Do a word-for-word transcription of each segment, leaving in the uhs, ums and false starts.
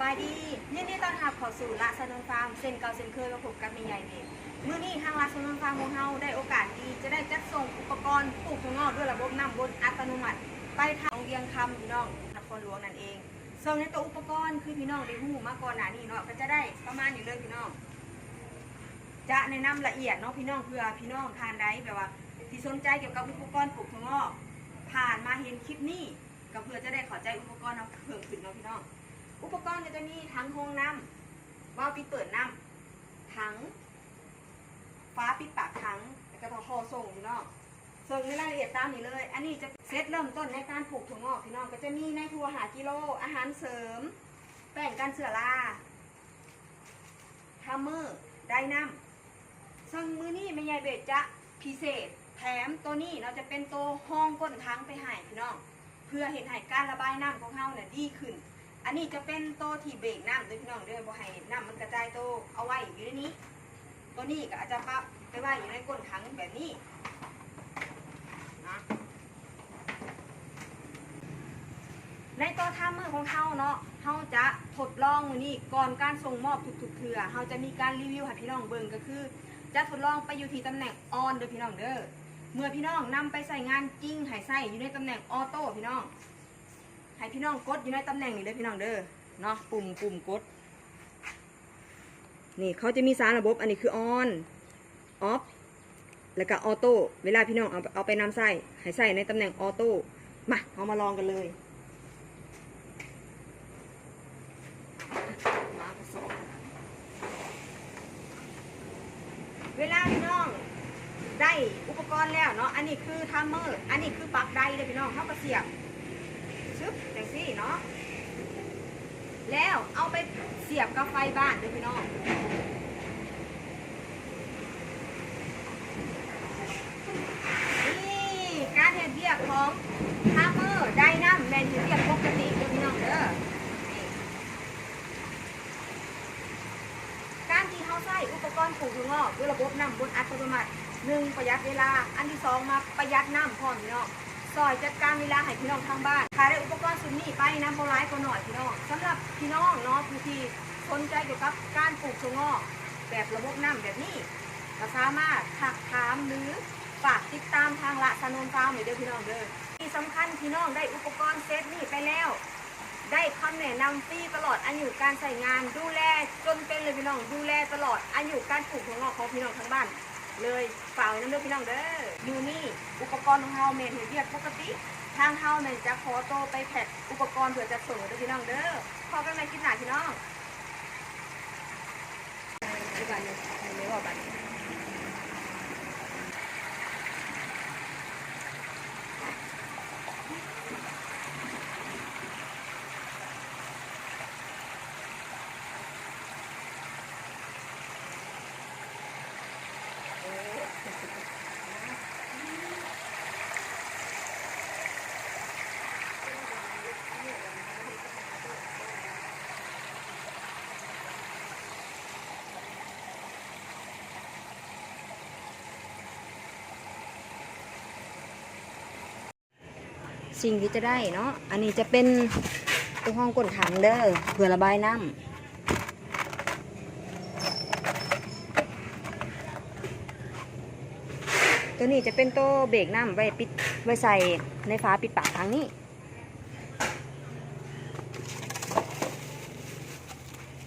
สบายดี ยินดีต้อนรับเข้าสู่ละสะนนฟาร์ม เช่นเก่าเช่นเคยมาพบกับแม่ใหญ่เบส มื้อนี้ทางละสะนนฟาร์มของเราได้โอกาสดีจะได้จัดส่งอุปกรณ์ปลูกถั่วงอกด้วยระบบน้ำวนอัตโนมัติ ไปทางเวียงคำพี่น้อง นครหลวงนั่นเอง ซึ่งในตัวอุปกรณ์คือพี่น้องได้รู้มาก่อนหน้านี้เนาะ ก็จะได้ประมาณนี้เลยพี่น้อง จะแนะนำละเอียดเนาะพี่น้อง เพื่อพี่น้องท่านใดแบบว่าที่สนใจเกี่ยวกับอุปกรณ์ปลูกถั่วงอก ผ่านมาเห็นคลิปนี้ ก็เพื่อจะได้เข้าใจอุปกรณ์เราเพิ่มขึ้นเนาะพี่น้อง อุปกรณ์ก็จะมีถังฮองน้ำ วาล์วปิดเปิดน้ำ ถัง ฝาปิดปากถัง แล้วก็ท่อส่งพี่น้อง ซึ่งในรายละเอียดตามนี้เลย อันนี้จะเซตเริ่มต้นในการปลูกถั่วงอกพี่น้อง ก็จะมีในถั่วห้ากิโล อาหารเสริม แป้งกันเชื้อรา ทามเมอร์ ไดน้ำ ซึ่งมื้อนี้แม่ใหญ่เบสจะพิเศษแถมตัวนี้เนาะ จะเป็นตัวฮองก้นถังไปให้พี่น้อง เพื่อเฮ็ดให้การระบายน้ำของเราเนี่ยดีขึ้น อันนี้จะเป็นตัวที่เบรกน้ำเด้อพี่น้องเด้อ บ่ให้น้ำมันกระจายตัว เอาไว้อยู่ในนี้ ตัวนี้ก็อาจจะปรับไปไว้อยู่ในก้นถังแบบนี้นะ ในตัวทามเมอร์ของเราเนาะ เราจะทดลองมื้อนี้ก่อนการส่งมอบทุกๆเทื่อ เราจะมีการรีวิวให้พี่น้องเบิ่ง ก็คือจะทดลองไปอยู่ที่ตำแหน่งออนเด้อพี่น้องเด้อ เมื่อพี่น้องนำไปใช้งานจริง ให้ใช้อยู่ในตำแหน่งออโต้พี่น้อง ให้พี่น้องกดอยู่ในตำแหน่งนี้เด้อพี่น้องเด้อ เนาะ ปุ่ม ปุ่มกด นี่เขาจะมีสามระบบ อันนี้คือออน ออฟ แล้วก็ออโต้ เวลาพี่น้องเอา เอาไปนำใช้ ให้ใช้ในตำแหน่งออโต้ มา เรามาลองกันเลย เวลาพี่น้องได้อุปกรณ์แล้วเนาะ อันนี้คือทามเมอร์ อันนี้คือปลั๊กไดเด้อพี่น้อง เราก็เสียบ ชึบ จังซี่เนาะ แล้วเอาไปเสียบกับไฟบ้านเด้อพี่น้อง นี่การเฮ็ดเวียกของทามเมอร์ไดน้ำ แม่นเฮ็ดเวียกปกติเด้อพี่น้องเด้อ นี่ การที่เราใช้อุปกรณ์ปลูกถั่วงอกด้วยระบบน้ำวนอัตโนมัติ หนึ่ง ประหยัดเวลา อันที่สอง มาประหยัดน้ำพร้อมพี่น้อง ซอยจัดการเวลาให้พี่น้องทางบ้าน ถ้าได้อุปกรณ์ชุดนี้ไปนะ บ่หลายก็น้อยพี่น้อง สำหรับพี่น้องเนาะ ผู้ที่สนใจเกี่ยวกับการปลูกถั่วงอกแบบระบบน้ำแบบนี้ ก็สามารถทักถามหรือฝากติดตามทางละสะนนฟาร์มได้เด้อพี่น้องเด้อ ที่สำคัญพี่น้องได้อุปกรณ์เซตนี้ไปแล้ว ได้คำแนะนำฟรีตลอดอายุการใช้งาน ดูแลจนเป็นเลยพี่น้อง ดูแลตลอดอายุการปลูกถั่วงอกของพี่น้องทางบ้านเลย ฝากไว้นำเด้อพี่น้องเด้อ มื้อนี้อุปกรณ์ของเราแม่นเฮ็ดเวียกปกติ ทางเราแม่นจะขอตัวไปแพ็คอุปกรณ์เพื่อจัดส่งเด้อพี่น้องเด้อ พบกันใหม่คลิปหน้าพี่น้อง สิ่งที่จะได้เนาะ อันนี้จะเป็นตัวฮองก้นถังเด้อ เพื่อระบายน้ำ ตัวนี้จะเป็นตัวเบรกน้ำไว้ปิด ไว้ใส่ในฝาปิดปากทางนี้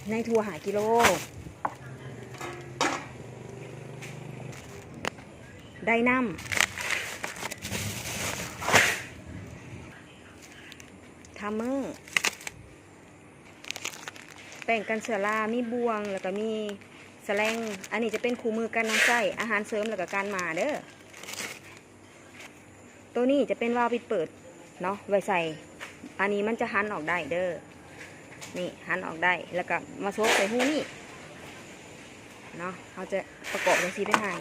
ในถั่วห้ากิโล ไดน้ำ ทามเมอร์ แป้งกันเชื้อรา มีบ่วง แล้วก็มีแสแลง อันนี้จะเป็นคู่มือการนำใช้ อาหารเสริม แล้วก็การหม่าเด้อ ตัวนี้จะเป็นวาล์วปิดเปิดเนาะ ไว้ใส่ อันนี้มันจะหันออกได้เด้อ นี่หันออกได้ แล้วก็มาซบใส่ฮูนี้เนาะ เราจะประกอบจังซี่ไปให้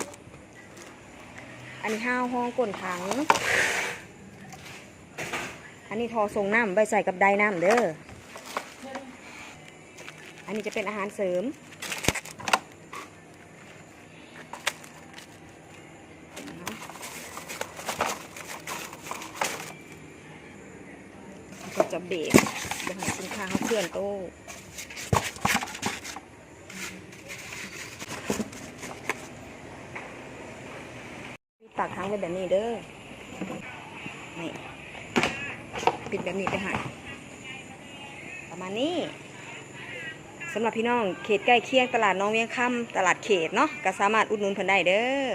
อันนี้ฮาวฮองก้นถัง อันนี้ท่อส่งน้ำไว้ใส่กับไดน้ำเด้อ อันนี้จะเป็นอาหารเสริม ก็จะเบรกบ่ให้สินค้าเขาเคลื่อนโต ฝากถังไว้แบบนี้เด้อ นี่ ปิดแบบนี้ไปให้ ประมาณนี้ สำหรับพี่น้องเขตใกล้เคียงตลาดหนองเวียงคำ ตลาดเขตเนาะ ก็สามารถอุดหนุนเพิ่นได้เด้อ